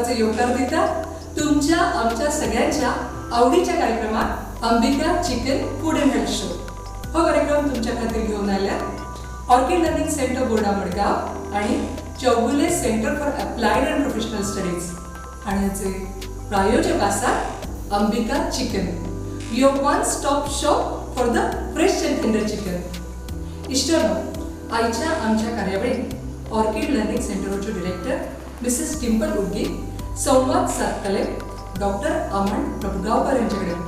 कार्यक्रमाचे येवकार दिता तुमच्या आमच्या सगळ्यांच्या आवडीच्या कार्यक्रमात Ambika chicken food and health show. हो कार्यक्रम तुमच्या खातीर घेऊन आल्या ऑर्किड लर्निंग सेंटर बोर्डा मडगाव आणि Chowgule centre for applied and professional studies आणि याचे प्रायोजक आसा Ambika chicken, your one stop shop for the fresh and tender chicken. इश्टांनो, आयच्या आमच्या कार्यावळीत ऑर्किड लर्निंग सेंटरच्यो डिरेक्टर मिसेस डिंपल उग्गी संवाद सादतले डॉक्टर अमन प्रभुगांवकर यांचे कडेन.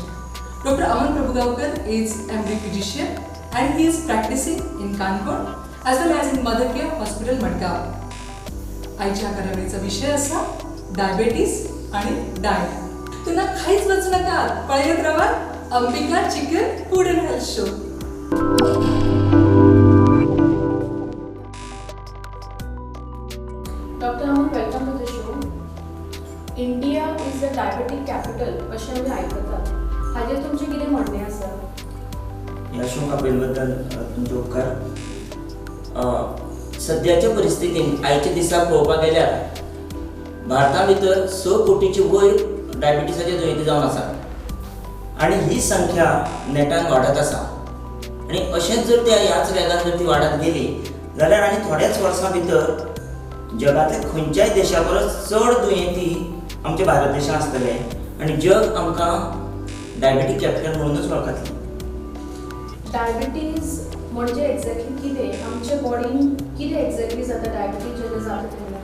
Doctor Aman Prabhugaonkar is MD physician and he is practicing in Canacona as well as in Mother Care Hospital Madgaon. आयच्या कार्यावळीचा विषय आसा डायबेटीस आणि डायट. तेन्ना खंयच वचूं नाकात, पळयत रावात Ambika chicken food and health show. Doctor Aman, welcome to the show. India is the diabetic capital अशें आमी आयकतात, हाजेर तुमचें कितें म्हणणें आसा? ह्या शोक आपयल्ले बद्दल तुमचे उपकार. सद्याच्या परिस्थितीन आयच्या दिसा पळोवपाक गेल्यार भारता भितर 6 कोटीचे वयर डायबिटीसाचे दुयेंती जावन आसात आनी ही संख्या नेटान वाडत आसा आनी अशेंच जर त्या ह्याच वेगान जर ती वाडत गेली जाल्यार आनी थोड्याच वर्सां भितर जगांतल्या खंयच्याय देशा परस चड दुयेंती आमच्या भारत देशांत आसतले आनी जग आमकां डायबेटीक कॅपिटल म्हणूनच वळखतलें. डायबिटीज म्हणजे एक्झॅक्टली कितें? आमच्या बॉडीन कितें एक्झॅक्टली जाता डायबिटीज जेन्ना जाता तेन्ना?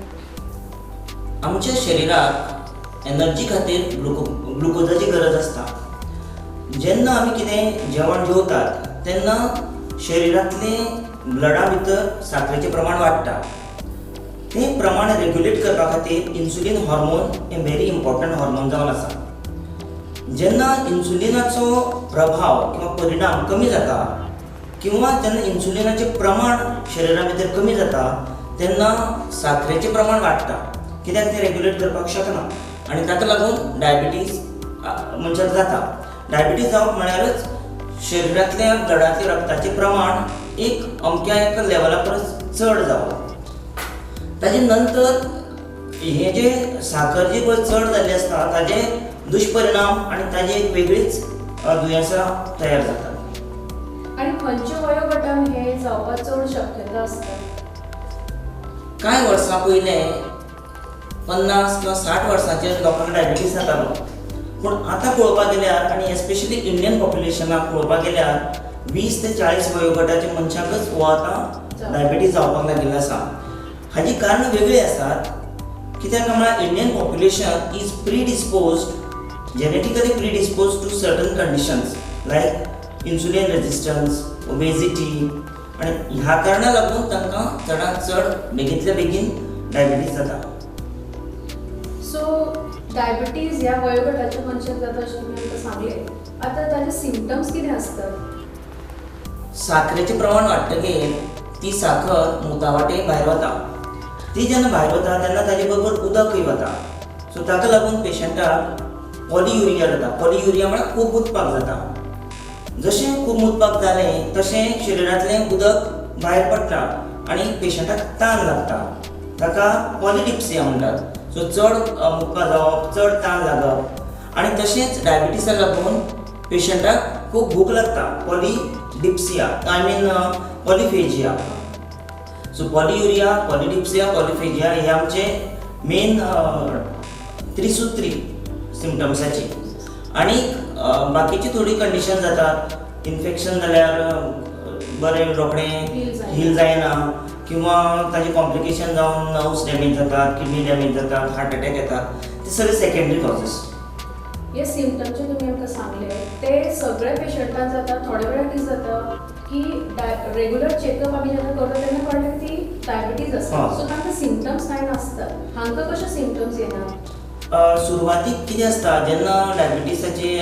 आमच्या शरिराक एनर्जी खातीर ग्लुकोजाची गरज आसता. जेन्ना आमी कितें जेवण जेवतात तेन्ना शरिरांतले ब्लडा भितर साकरेचें प्रमाण वाडटा. तें प्रमाण रेग्युलेट करपा खातीर इन्सुलीन हॉर्मोन हें व्हेरी इम्पॉर्टंट हॉर्मोन जावन आसा. जेन्ना इन्सुलिनाचो प्रभाव किंवा परिणाम कमी जाता किंवा जेन्ना इन्सुलिनाचें प्रमाण शरिरा भितर कमी जाता तेन्ना साकरेचें प्रमाण वाडटा, कित्याक तें रेग्युलेट करपाक शकना आनी ताका लागून डायबिटीज मनशाक जाता. डायबिटीज जावप म्हळ्यारच शरिरांतल्या ब्लडांतल्या रक्ताचें प्रमाण एक अमक्या एका लेवला परस चड जावप. ताजे नंतर हे जे साकर जी पळय चड जाल्ली आसता ताजे दुश्परिणाम आनी ताजी एक वेगळीच दुयेंसां तयार जातात. आनी खंयच्या वयोगटान हे जावपाक चड शक्यता आसता? कांय वर्सां पयलें 50 किंवा 60 वर्सांचेर लोकांक डायबिटीज जातालो, पूण आतां पळोवपाक गेल्यार आनी एस्पेशली इंडियन पॉप्युलेशनाक पळोवपाक गेल्यार 20 ते 40 वयोगटाच्या मनशांकच हो आतां डायबिटीज जावपाक लागिल्लो आसा. हाजी कारणां वेगळीं आसात, कित्याक म्हळ्यार Indian population is predisposed, genetically predisposed to certain conditions like insulin resistance, obesity आनी ह्या कारणां लागून तांकां चडांत चड बेगींतल्या बेगीन डायबिटीज जाता. सो डायबिटीज ह्या वयोगटाच्या मनशाक जाता अशें तुमी आमकां सांगलें, आतां ताजे सिमटम्स कितें आसतात? साकरेचें प्रमाण वाडटकीर ती साकर मुता वाटे भायर वता. ती जेन्ना भायर वता तेन्ना ताजे बरोबर उदकूय वता. सो ताका लागून पेशंटाक पॉलियुरिया जाता. पॉलियुरिया म्हळ्यार खूब मुतपाक जाता. जशें खूब मुतपाक जालें तशें शरिरांतलें उदक भायर पडटा आनी पेशंटाक तान लागता. ताका पॉलिडिप्सिया म्हणटात. सो चड मुतपाक जावप, चड तान लागप आनी तशेंच डायबिटीसा लागून पेशंटाक खूब भूक लागता, polydipsia, I mean polyphagia. So polyuria, polydipsia, polyphagia हे आमचे मेन त्रिसुत्री सिमटम्साची. आनी बाकीची थोडी कंडिशन जातात, इन्फेक्शन जाल्यार बरें रोखडें हील जायना किंवा ताजे कॉम्प्लिकेशन जावन नर्व्स डॅमेज जातात, किडनी डॅमेज जातात, हार्ट अटॅक येतात, ते सगळे सेकेंडरी कॉजेस. हे सिमटम्स जे तुमी आमकां सांगले ते सगळे पेशंटान जाता? थोड्या वेळार कितें जाता की रेगुलर चॅकअप आमी जेन्ना करता तेन्ना कळटा की ती डायबिटीज आसा, सो तांकां सिमटम्स कांय नासतात. हांकां कशे सिमटम्स येना? सुरवातीक कितें आसता, जेन्ना डायबिटीसाची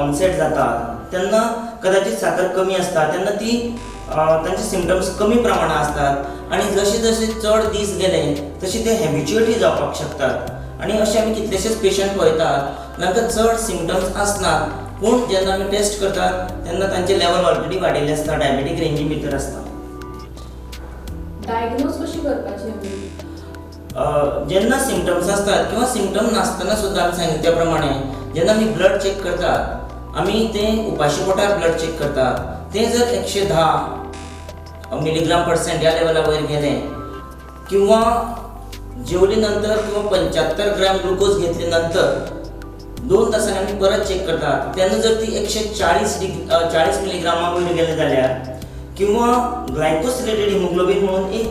ऑनसेट जाता तेन्ना कदाचित साकर कमी आसता, तेन्ना ती तांचे सिमटम्स कमी प्रमाणांत आसतात आनी जशे जशे चड दीस गेले तशे ते हॅबिच्युएटूय जावपाक शकतात. आनी अशे आमी कितलेशेच पेशंट पळयतात तांकां चड सिमटम्स आसनात, पूण जेन्ना आमी टेस्ट करतात तेन्ना तांचे लेवल ऑलरेडी वाडिल्लें आसता, डायबेटीक रेंजी भितर आसता. डायग्नोज कशी करपाची आमी? जेन्ना सिमटम्स आसतात किंवा सिमटम नासतना सुद्दां आमी सांगितल्या त्या प्रमाणे जेन्ना आमी ब्लड चॅक करतात, आमी तें उपाशी पोटार ब्लड चॅक करतात, तें जर 110 मिलीग्राम पर्सेंट ह्या लेवला वयर गेलें किंवा जेवले नंतर किंवा 75 ग्राम ग्लुकोज घेतले नंतर 2 तासांनी आमी परत चॅक करतात तेन्ना जर ती 140 मिलीग्रामा वयर गेले जाल्यार किंवा ग्लायकोसिलेटेड हिमोग्लोबीन म्हणून एक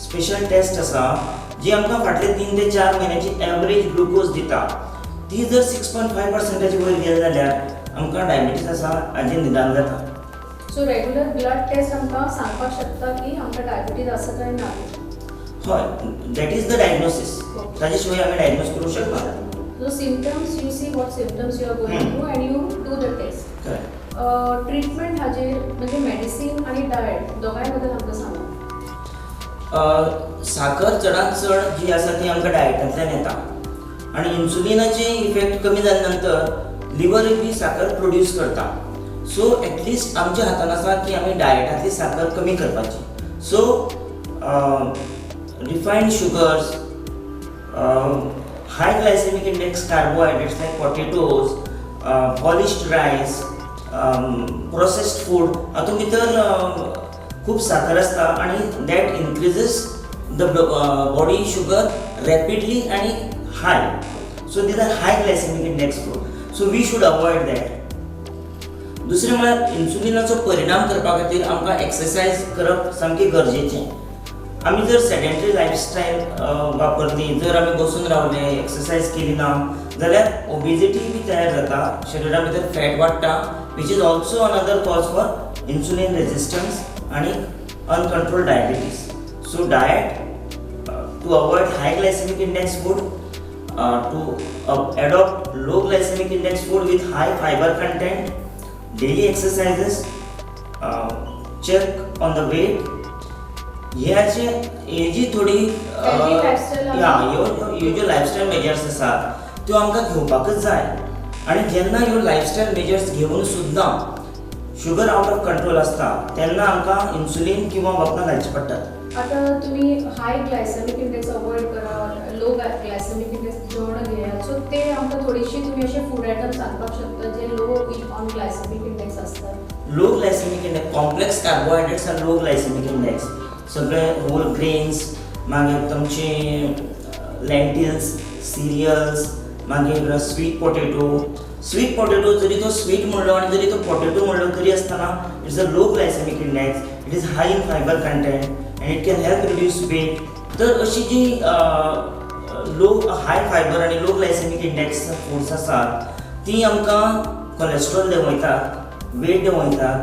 स्पेशल टेस्ट आसा जी आमकां फाटले 3 ते 4 म्हयन्याची एवरेज ग्लुकोज दिता, ती जर 6.5% वयर गेले जाल्यार आमकां डायबिटीज आसा हाजें निदान जाता. सो रेगुलर ब्लड टेस्ट आमकां सांगपाक शकता की आमकां डायबिटीज आसा काय ना? हय, that is the diagnosis. ताजे शिवाय आमी डायग्नोज करूं शकना. So symptoms, you see what symptoms you are going through and you do the test. Correct. Treatment हाजेर म्हणजे मेडिसीन आनी डायट दोगांय बद्दल आमकां सांगा. साखर चडांत चड जी आसा ती आमकां डायटांतल्यान येता आनी इन्सुलिनाचे इफेक्ट कमी जाले नंतर लिवर बी साखर प्रोड्यूस करता. सो एटलिस्ट आमच्या हातान आसा की आमी डायटांतली साखर कमी करपाची. So refined sugars, high glycemic index carbohydrates like potatoes, polished rice, processed food हातूंत भितर खूब साखर आसता आनी that increases the body sugar rapidly आनी high. So these are high glycemic index food, so we should avoid that. दुसरें म्हळ्यार इन्सुलिनाचो परिणाम करपा खातीर आमकां एक्सरसायज करप सामकें गरजेचें. आमी जर सेडेंटरी लायफस्टायल वापरली, जर आमी बसून रावले, एक्सरसायज केली ना जाल्यार ओबेजिटी बी तयार जाता, शरिरा भितर फॅट वाडटा, which is also another cause for insulin resistance आनी uncontrolled diabetes. So diet to avoid high glycemic index food, to adopt low glycemic index food with high fiber content, daily exercises, check on the weight. ह्याचे हे जी थोडी ह्यो ज्यो lifestyle measures आसात त्यो आमकां घेवपाकच जाय. आनी जेन्ना ह्यो लायफस्टायल मेजर्स घेवन सुद्दां शुगर आवट ऑफ कंट्रोल आसता तेन्ना आमकां इन्सुलीन किंवा वखदां घालची पडटात. आतां तुमी हाय ग्लायसेमीक इंडेक्स अवॉयड करा, लो ग्लायसेमीक इंडेक्स जेवण घेयात, सो ते आमकां थोडीशी तुमी अशे फूड आयटम सांगपाक शकता जे लो ऑन ग्लायसेमीक इंडेक्स आसतात? Low glycemic index, complex carbohydrates are low glycemic index. सगळे होल ग्रेन्स, मागीर तुमचे लेंटिल्स, सिरियल्स, मागीर स्वीट पोटेटो. स्वीट पोटेटो जरी तो स्वीट म्हणलो आनी जरी तो पोटेटो म्हणलो तरी आसतना it's a low glycemic index, it is high in fiber content and it can help reduce weight. तर अशी जी लो हाय फायबर आनी लो ग्लायसेमीक इंडेक्स फूड्स आसात ती आमकां कोलेस्ट्रॉल देंवयतात, वेट देंवयतात,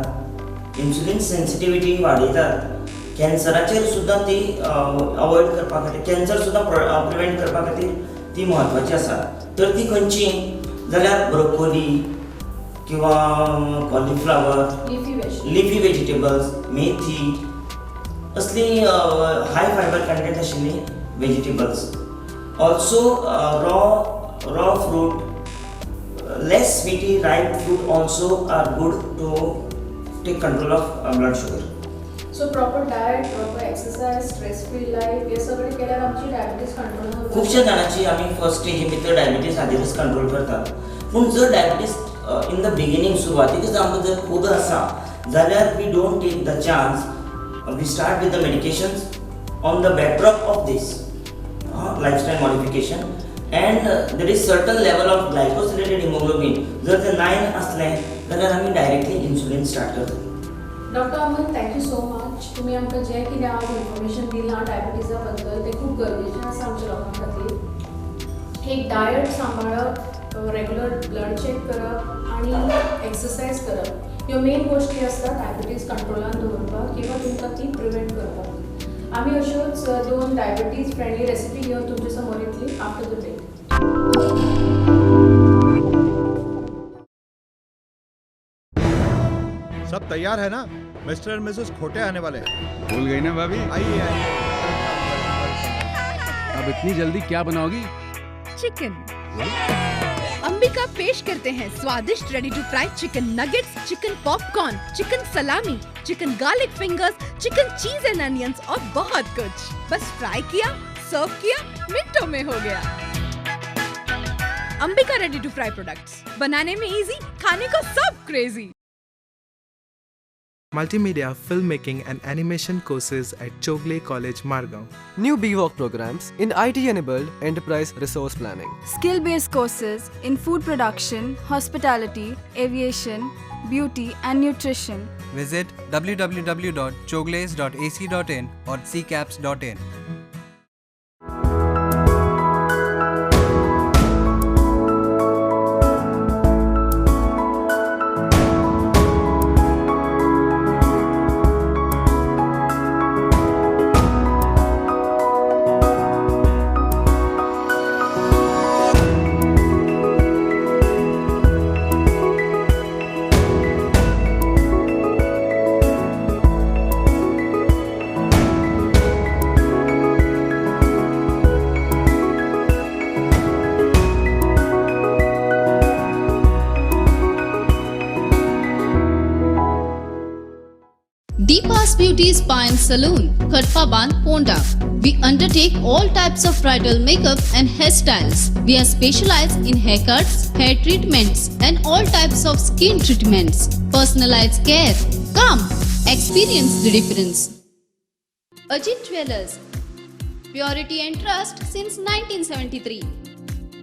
इन्सुलीन सेन्सिटिविटी वाडयतात, कॅन्सराचेर सुद्दां ती अवॉयड करपा खातीर, कॅन्सर सुद्दां प्रिवेंट करपा खातीर ती म्हत्वाची आसा. तर ती खंयची जाल्यार ब्रोकोली किंवा कॉलिफ्लावर, लिफी वेजिटेबल्स, मेथी, असली हाय फायबर कंटेंट आशिल्ली vegetables. Also raw fruit, less sweety ripe fruit also are good to take control of blood sugar. So proper diet, proper exercise, stress free life हे सगळे केल्यार आमची diabetes control. खुबश्या जाणांची आमी फर्स्ट स्टेजी भितर diabetes हाजेरच control करतात. पूण जर डायबिटीज इन the beginning सुरवातीकच आमकां जर खूब आसा जाल्यार we don't take the chance, we start with the medications on the backdrop of this lifestyle modification and there is certain level of glycosylated haemoglobin. जर ते 9 आसलें जाल्यार आमी डायरेक्टली इन्सुलीन स्टार्ट करतात. Doctor Aman, thank you so much. तुमी आमकां जें कितें आज इन्फॉर्मेशन दिलां डायबिटीजा बद्दल तें खूब गरजेचें आसा आमच्या लोकां खातीर. एक डायट सांबाळप, रेगुलर ब्लड चॅक करप आनी एक्सरसायज करप ह्यो मेन गोश्टी आसता डायबिटीज कंट्रोलान दवरपाक किंवा तुमकां ती प्रिवेंट करपाक. आमी अश्योच 2 डायबिटीज फ्रेंडली रेसिपी घेवन तुमचे समोर येतली आफ्टर the break. सब तैयार है ना? मिस्टर एंड मिसेस खोटे आने वाले हैं। भूल गई ना भाभी? आइए आइए। अब इतनी जल्दी क्या बनाओगी? चिकन। अंबिका पेश करते हैं स्वादिष्ट ready to fry chicken nuggets, chicken popcorn, chicken salami, chicken garlic fingers, chicken cheese and onions और बहुत कुछ। बस फ्राई किया, सर्व किया, मिनटों में हो Gaya. Ambika ready to fry products, बनाने में इजी, खाने को सब crazy. Multimedia, filmmaking and animation courses at Chowgule College, Margao. New BVoc programs in IT-enabled enterprise resource planning. Skill-based courses in food production, hospitality, aviation, beauty and nutrition. Visit www.chowgules.ac.in or ccaps.in. Deepa's Beauty Spa and Saloon, Khatpaban, Ponda. We undertake all types of bridal makeup and hairstyles. We are specialized in haircuts, hair treatments, and all types of skin treatments. Personalized care. Come, experience the difference. Ajit Jewelers. Purity and trust since 1973.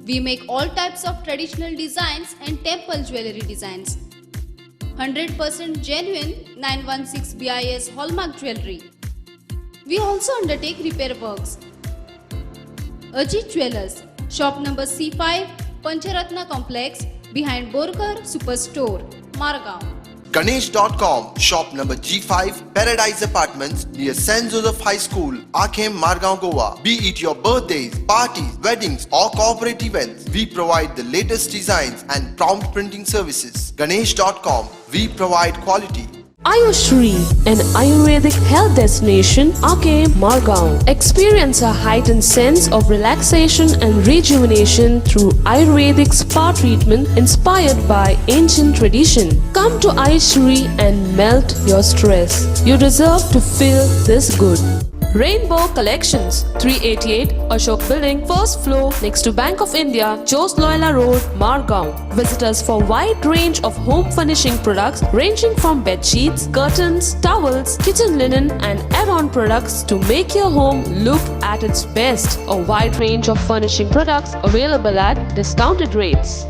We make all types of traditional designs and temple jewelry designs. 100% genuine 916 BIS hallmark jewelry. We also undertake repair works. Ajit Jewelers, shop number C5, Pancharatna Complex, behind Borkar Superstore, Margao. Ganesh.com, shop number G5, Paradise Apartments, near St. Joseph High School, Akhem, Margao, Goa. Be it your birthdays, parties, weddings or corporate events, we provide the latest designs and prompt printing services. Ganesh.com, we provide quality. Ayushri, an Ayurvedic health destination, Ake Margao. Experience a heightened sense of relaxation and rejuvenation through Ayurvedic spa treatment inspired by ancient tradition. Come to Ayushri and melt your stress. You deserve to feel this good. Rainbow Collections, 388 Ashok Building, first floor, next to Bank of India, Jose Loyola Road, Margao. Visit us for wide range of home furnishing products ranging from bed sheets, curtains, towels, kitchen linen and add-on products to make your home look at its best. A wide range of furnishing products available at discounted rates.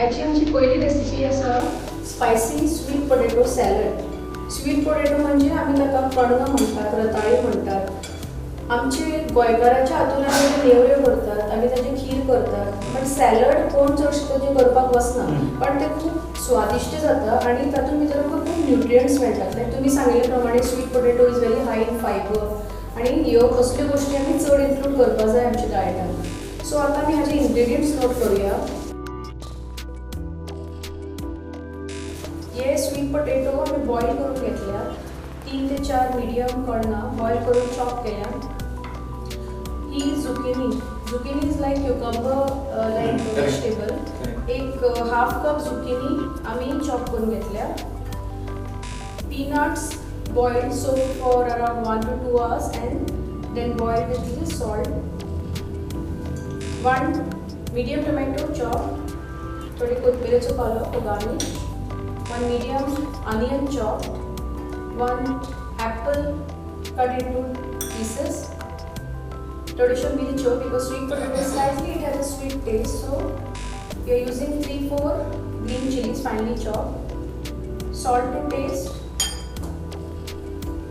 आयची आमची पयली recipe आसा spicy sweet potato salad. Sweet potato म्हणजे आमी ताका कणगां म्हणटात, रताळी म्हणटात. आमचे गोंयकाराच्या हातून आमी नेवऱ्यो करतात, आमी ताजें खीर करतात, पण सॅलड कोण चडशें ताजें करपाक वचना, पण तें खूब स्वादिश्ट जाता आनी तातूंत भितर आमकां खूब न्युट्रियंट्स मेळटात. लायक तुमी सांगिल्ले प्रमाणे sweet potato is very high in fibre आनी ह्यो असल्यो गोश्टी आमी चड इन्क्लूड करपाक जाय आमच्या डायटान. सो आतां आमी हाजे इन्ग्रिडियंट्स नोट करुया. हे स्वीट पोटेटो आमी बॉयल करून घेतल्या, 3 ते 4 मिडियम कणगां बॉयल करून चॉप केल्या. ही zucchini, zucchini is like cucumber like vegetable. एक हाफ कप झुकिनी आमी चॉप करून घेतल्या. Peanuts boiled soak for around 1 to 2 hours and then boil with little salt. 1 medium tomato chop, थोडी कोथमिरेचो पालो for garnish. 1 medium onion chopped, 1 apple cut into pieces, थोडेशे मिरच्यो because sweet potato slightly it has a sweet taste, so we are using 3-4 green chilies finely chopped, salt to taste,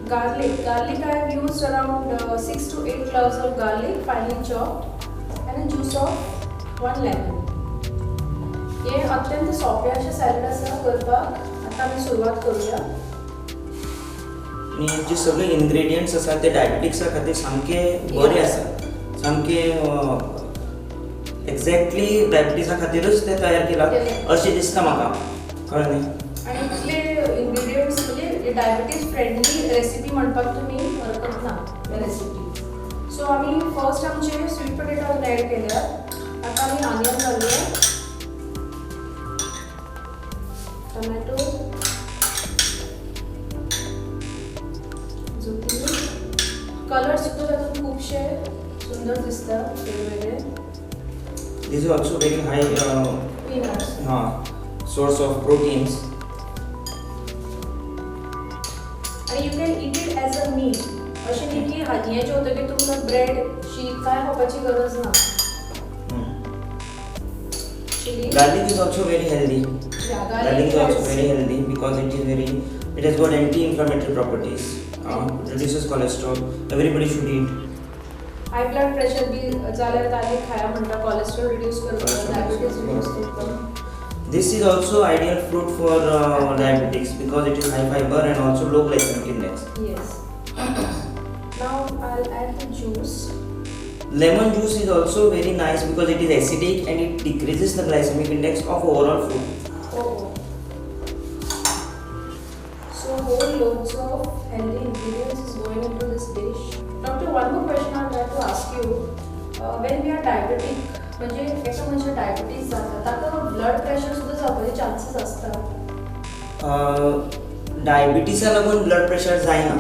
garlic. Garlic I have used around 6 to 8 cloves of garlic finely chopped and a juice of 1 lemon. हे अत्यंत सोंपें अशें salad आसा करपाक. आतां आमी सुरवात करूया. आनी जे सगळे इन्ग्रेडियंट्स आसा ते डायबिटिक्सा खातीर सामके बरे आसा, सामके एक्झॅक्टली डायबिटीसा खातीरूच ते तयार केला अशें दिसता म्हाका, कळ्ळें न्ही? आनी इतले इन्ग्रेडियंट्स म्हणजे डायबिटीज फ्रेंडली रेसिपी म्हणपाक तुमी हरकत ना ह्या रेसिपी. सो आमी फर्स्ट आमचे स्वीट पोटेटोज ऍड केल्यात. आतां आमी आनियन घालूया, टोमॅटो, झुकिनी. कलर सुद्दां तातूंत खुबशे सुंदर दिसता वेगवेगळे. This is also very high peanuts source of proteins. आनी you can eat it as a meal. अशें न्ही की हें जेवतकीर तुमकां ब्रेड शीत कांय खावपाची गरज ना. Chilli. Garlic is also very healthy. Yeah, Garlic is also has- very healthy because it has got anti-inflammatory properties. It reduces cholesterol. Everybody should eat. High blood pressure B जाल्यार गार्लीक खाया म्हणटा, cholesterol reduce करता, Cholesterol diabetes reduce reduce करता. This is also ideal fruit for diabetics because it is high fiber and also low glycemic index. Yes. Now I'll add the juice. Lemon juice is also very nice because it is acidic and it decreases the glycemic index of overall food. Oh. So whole loads of healthy ingredients is going into this dish. Doctor, one more question I'd like to ask you. When we are diabetic, म्हणजे एका मनशाक diabetes जाता ताका blood pressure सुद्दां जावपाचे chances आसता? डायबिटीसा लागून blood pressure जायना,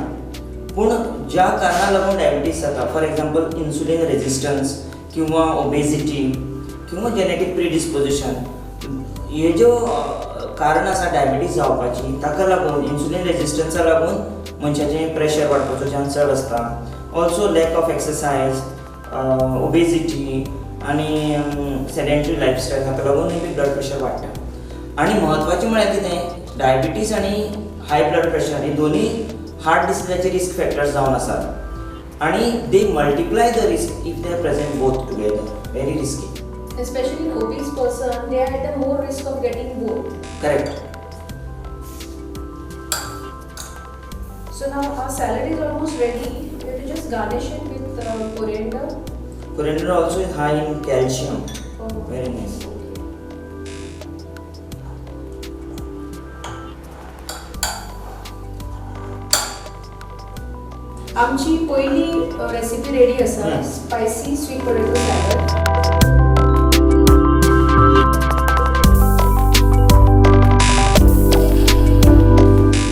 पूण ज्या कारणाक लागून डायबिटीज जाता, फॉर एक्झाम्पल इन्सुलीन रेजिस्टन्स किंवा ओबेसिटी किंवा जेनेटीक प्रिडिस्पोजिशन, हे ज्यो कारण आसा डायबिटीज जावपाची, ताका लागून इन्सुलीन रेजिस्टन्सा लागून मनशाचें प्रेशर वाडपाचो चान्स चड आसता. Also lack of exercise, obesity आनी सेडेंटरी लायफस्टायल हाका लागून बी ब्लड प्रेशर वाडटा. आनी म्हत्वाचें म्हळ्यार कितें, डायबिटीज आनी हाय ब्लड प्रेशर ही दोनूय हार्ट डिसीजाचे रिस्क फॅक्टर्स जावन आसात आनी they multiply the risk if they are present both together. Very risky. Especially in obese person, they are at a more risk of getting both. Correct. So now our salad is almost ready. We have to just garnish it with coriander. Coriander also is high in calcium. Oh. Very nice. आमची पहिली recipe ready आसा, spicy sweet potato salad.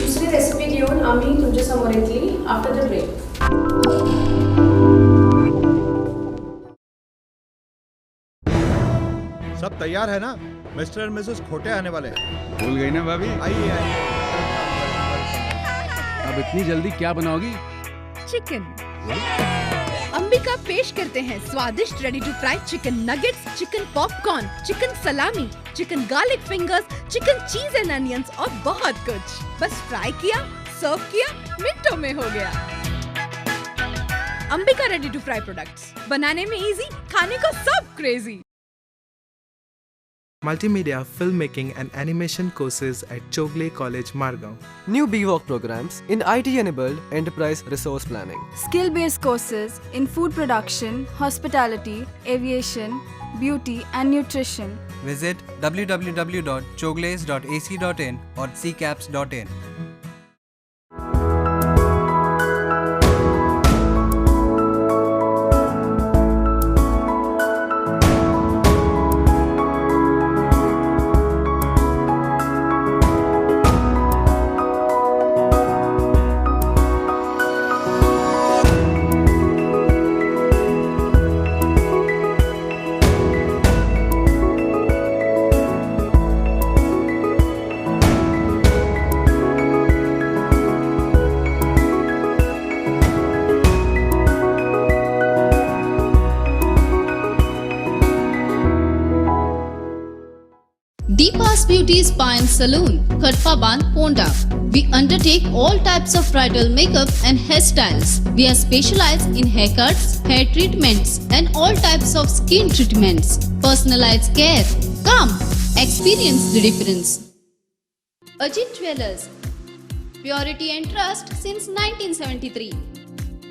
दुसरी recipe घेवन आमी तुमच्या समोर येतली after the break. सब तैयार है ना? मिस्टर एंड मिसेस खोटे आने वाले हैं। भूल गई ना भाभी? आइए आइए। अब इतनी जल्दी क्या बनाओगी? चिकन। अंबिका पेश करते हैं स्वादिष्ट ready to fry chicken nuggets, chicken popcorn, chicken salami, chicken garlic fingers, chicken cheese and onions और बहुत कुछ। बस फ्राई किया, सर्व किया, मिनटों में हो Gaya. Ambika ready to fry products, बनाने में इजी, खाने को सब crazy. Multimedia, filmmaking and animation courses at Chogle College, Margao. New BVOC programs in IT-enabled enterprise resource planning. Skill-based courses in food production, hospitality, aviation, beauty and nutrition. Visit www.chogles.ac.in or ccaps.in. Deepa's Beauty Spa and Saloon, Khatpaban, Ponda. We undertake all types of bridal makeup and hairstyles. We are specialized in haircuts, hair treatments and all types of skin treatments. Personalized care. Come, Experience the difference. Ajit Jewelers. Purity and trust since 1973.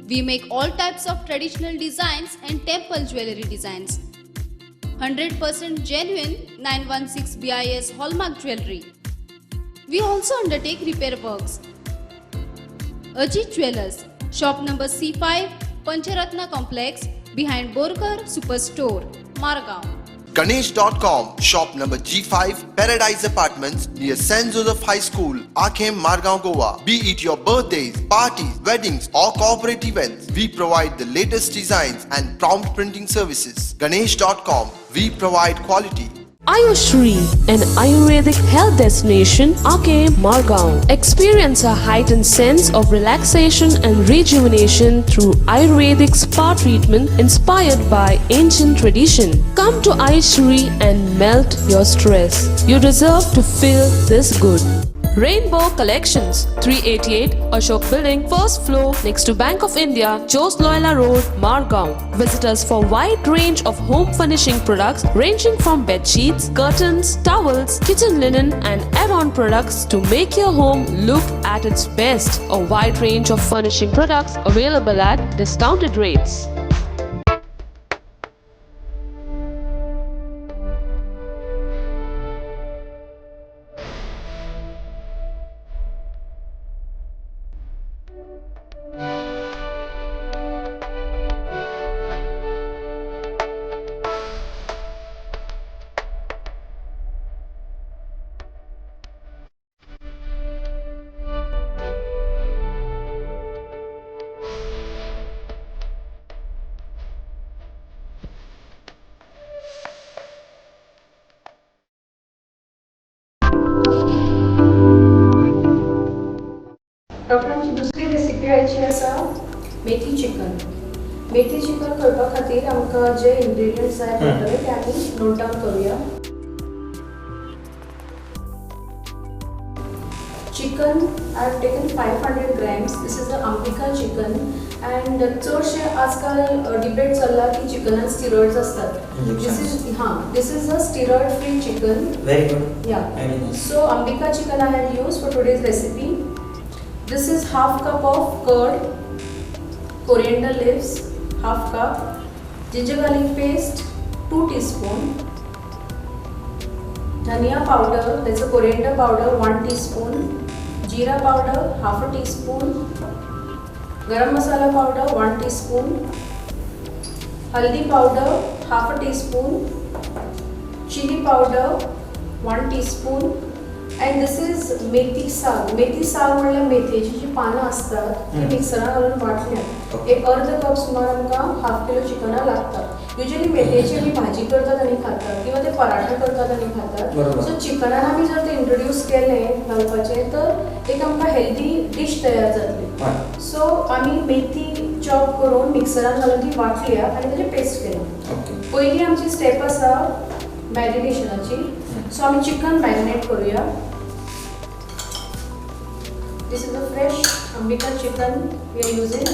We make all types of traditional designs and temple jewelry designs. 100% genuine 916 BIS hallmark jewelry. We also undertake repair works. Ajit Jewelers, shop number C5, Pancharatna Complex, behind Borkar Superstore, Margaon. Ganesh.com, shop number G5, Paradise Apartments, near St. Joseph High School, Akhem, Margaon, Goa. Be it your birthdays, parties, weddings, or corporate events, we provide the latest designs and prompt printing services. Ganesh.com, we provide quality. Ayushri, an Ayurvedic health destination, Ake Margaon. Experience a heightened sense of relaxation and rejuvenation through Ayurvedic spa treatment inspired by ancient tradition. Come to Ayushri and melt your stress. You deserve to feel this good. Rainbow Collections, 388 Ashok Building, first floor, next to Bank of India, Jose Loyola Road, Margaon. Visit us for wide range of home furnishing products ranging from bed sheets, curtains, towels, kitchen linen and add-on products to make your home look at its best. A wide range of furnishing products available at discounted rates. डॉक्टरांची दुसरी recipe आयची आसा मेथी chicken. मेथी chicken करपा खातीर आमकां जे ingredients जाय पडटले ते आमी नोट डावन करूया. Chicken I have taken 500 grams. This is the Ambika chicken. And चडशे आजकाल डिबेट चल्ला की चिकनान स्टिरॉइड्स असतात. This is हां, this is a steroid free chicken. Very good. Yeah. So Ambika chicken I have use for today's recipe. This is half cup of curd, coriander leaves half cup, ginger garlic paste 2 teaspoon, dhania powder, that's a coriander powder 1 teaspoon, jeera powder half a teaspoon, garam masala powder 1 teaspoon, haldi powder half a teaspoon, chili powder 1 teaspoon. And this is methi saag. Methi saag म्हणल्यार मेथयेची जी पानां आसतात ती मिक्सरान घालून वांटल्यात. एक अर्द cup सुमार आमकां हाफ किलो चिकनाक लागता. युजली मेथयेची आमी भाजी करतात आनी खातात किंवा ते पराठा करतात आनी खातात. सो चिकनान आमी जर ते इंट्रोड्यूस केलें घालपाचें तर एक आमकां हेल्दी डीश तयार जातली. सो आमी मेथी चॉप करून मिक्सरान घालून ती वांटल्या आनी ताजें पेस्ट केलां. पयली आमची स्टेप आसा मॅरिनेशनाची. सो आमी चिकन मॅरिनेट करूया. This is the fresh Ambika chicken we are using.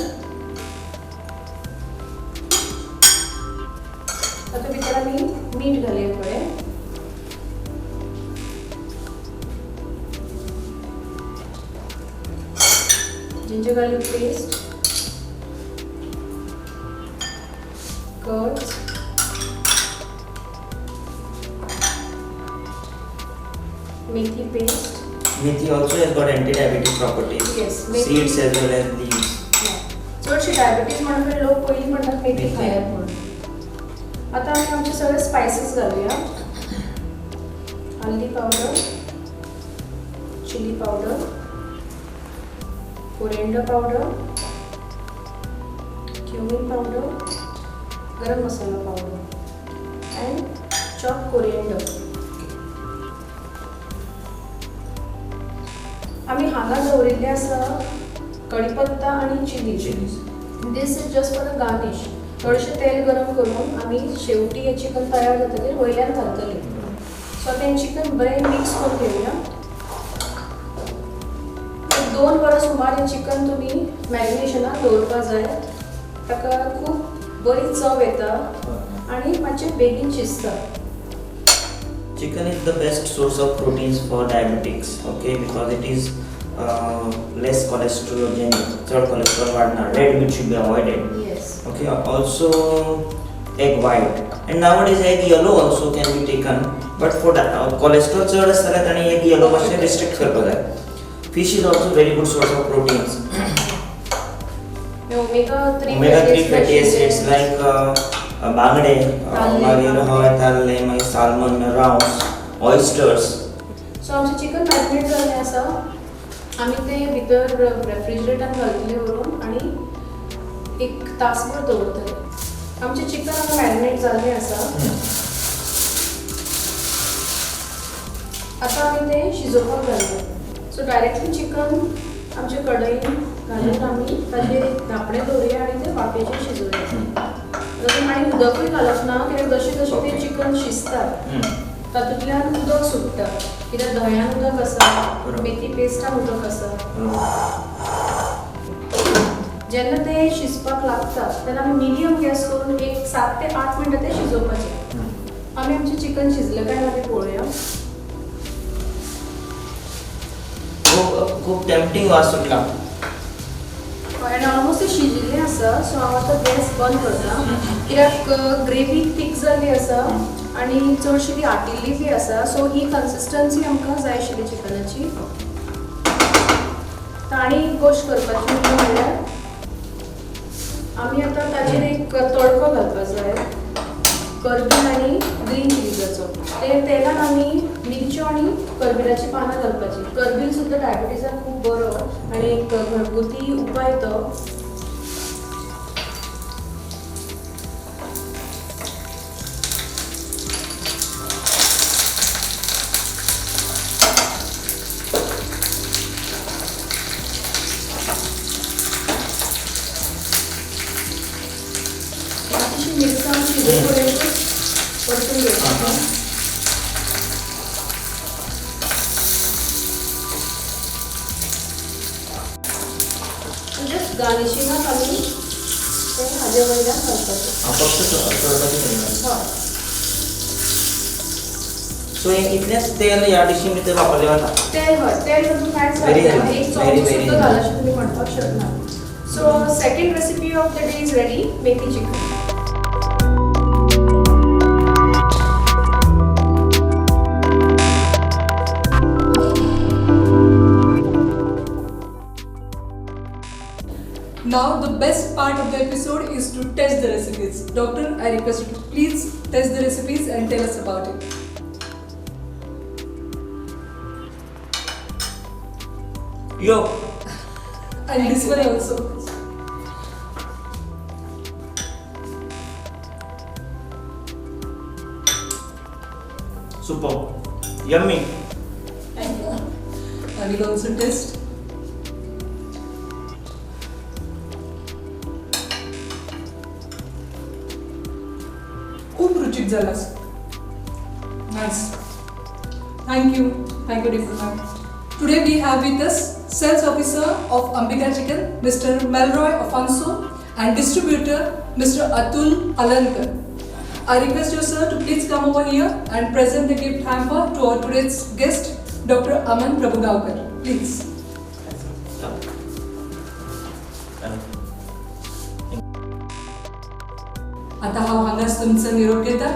तातूंत भितर आमी मीठ घालया थोडें. Ginger garlic paste, curds, methi paste. Methi also has got anti-diabetic properties. Yes, methi. Seeds as well as leaves. Yeah. चडशे diabetes म्हणून लोक पयलीं म्हणटात मेथी खायात म्हणून. आतां आमी आमचे सगळे स्पायसीस घालुया. हल्दी powder, chilli powder, coriander powder, cumin powder, garam masala powder and chop coriander. आमी हांगा दवरिल्ले आसा कढीपत्ता आनी chilli. This is just for the garnish. थोडेशें तेल गरम करून आमी शेवटी हें चिकन तयार जातकीर वयल्यान घालतली. सो आतां हें चिकन बरें मिक्स करून घेवया. 2 वरां सुमार हें चिकन तुमी मॅरिनेशनाक दवरपाक जाय. ताका खूब बरी चव येता आनी मातशें बेगीन शिजता. Chicken is the best source of proteins for diabetics, okay, because it is less cholesterologenic. चड cholesterol वाडना. Red meat should be avoided. Yes. Okay, also egg white, and nowadays egg yellow also can be taken, but for cholesterol चड आसता जाल्यार ताणें egg yellow मातशें restrict करपाक जाय. Fish is also very good source of proteins. Omega 3 Omega 3 fatty acids like बांगडे, मागीर हय ताल्ले, मागीर साल्मन, रावस, ऑयस्टर्स. सो आमचें चिकन मॅरिनेट जाल्लें आसा, आमी तें भितर रेफ्रिजरेटरान घालतले व्हरून आनी एक तासभर दवरतले. आमचें चिकन आतां मॅरिनेट जाल्लें आसा, आतां आमी तें शिजोवपाक घालया. सो डायरेक्टली चिकन आमचे कढईन घालून आमी ताजेर एक धांपणें दवरुया आनी तें वाफेचेर शिजोवया. तातूंत आनी उदकूय घालप ना, कित्याक जशें जशें तें चिकन शिजता तातूंतल्यान उदक सुट्टा, कित्याक धंयान उदक आसा, मेथी पेस्टान उदक आसा. जेन्ना तें शिजपाक लागता तेन्ना आमी मिडियम गॅस करून एक 7 ते 8 मिनटां तें शिजोवपाचें. आमी आमचें चिकन शिजलें काय ना तें पळोवया. खूब टेम्पटींग वास सुटला. आनी ऑलमोस्ट तें शिजिल्लें आसा. सो हांव आतां गॅस बंद करता, कित्याक ग्रेवी थीक जाल्ली आसा आनी चडशी ती आटिल्ली बी आसा. सो ही कन्सिस्टन्सी आमकां जाय आशिल्ली चिकनाची. आनी एक गोश्ट करपाची म्हणल्यार आमी आतां ताचेर एक तडको घालपाक जाय, करबील आनी ग्रीन चिलीजाचो. ते तेलान आमी मिरच्यो आनी करबिलाची पानां घालपाची. करबील सुद्दां डायबिटीजाक खूब बरो आनी एक घरगुती उपाय तो. मातशी मिरसांग शिजोवपर्यंत परतून घेवपाचें. जस्ट गार्निशिंगाक आमी तें हाजे वयल्यान घालपाचें. फक्त चडपाचें. हय. सो इतलेंच तेल ह्या डिशी भितर वापरलें वता. तेल हय, तेल तातूंत कांयच घालना, एक चमचो सुद्दां घाल अशें तुमी म्हणपाक शकना. So second recipe of the day is ready, methi chicken. Now the best part of the episode is to test the recipes. Doctor, I request you to please test the recipes and tell us about it. Yo. And this one also. Super. Yummy. Thank you. I will also test. खूप रुचिक झाला. Nice. Thank you. Thank you, Dimple ma'am. Today we have with us sales officer of Ambika Chicken, Mr. Melroy Afonso, and distributor Mr. Atul Alankar. I request you, sir, to please come over here and present the gift hamper to our today's guest, Dr. Aman Prabhugaonkar. Please. आता हांव हांगाच तुमचो निरोप घेता.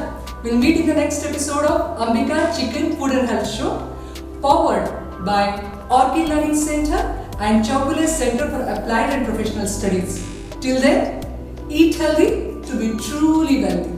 We'll meet in the next episode of Ambika Chicken Food and Health Show, powered by Orchid Learning Center and Chowgule Center for Applied and Professional Studies. Till then, eat healthy to be truly wealthy.